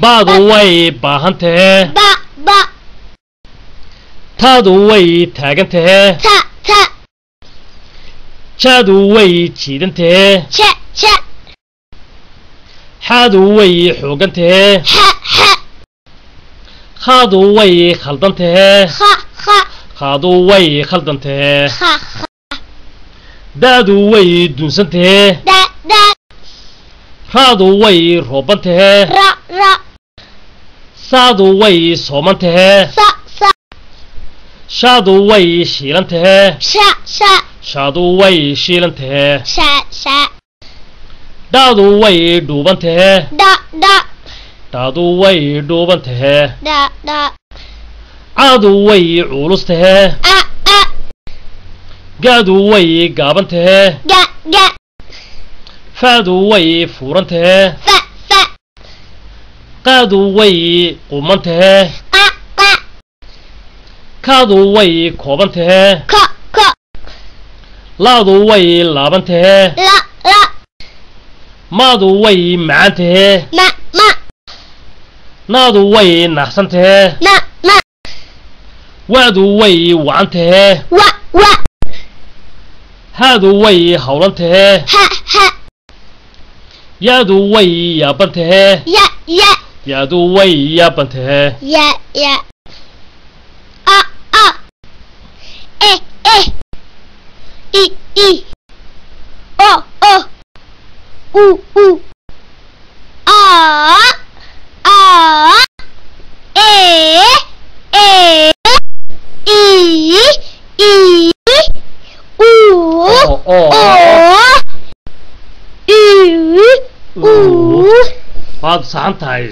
Ba'du way baahan tahee. Ba ba. Taadu way taagan tahee. Ta ta. Jaadu way jiidan tahee. Cha cha. Xaadu way xoogan tahee. Ha ha. Khaadu way khaldan tahee. Kha kha. Khaadu way khaldan tahee. Kha kha. Da'du way dunsan tahee. Da da. Raadu way rooban tahee. Ra ra. Saadu way sooman tahee. Sa sa. Shaadu way shiilan tahee. Sha sha. Shaadu way shiilan tahee. Sha sha. Dhaadu way dhuuban tahee. Da da. Dhaadu way dhuuban tahee. Da da. Caadu way culus tahee. A a. Gaadu way gaaban tahee. Ga ga. Faadu way fuuran tahee. Fa fa. Qaadu way quman tahee. Qa qa. Kaadu way kooban tahee. Ko ko. Laadu way laaban tahee. La la. Maadu way macaan tahee. Ma ma. Naadu way naxsan tahee. Na na. Waadu way wacan tahee. Wa wa. Haadu way howlan tahee. Ha ha. Yaadu way yaaban tahee. Ya ya. Yaadu way yaaban tahee. Ya ya. A a. E e. I i. O o. U u. A a. E e. I i. U O o. O. U u. Waad saxan tahay.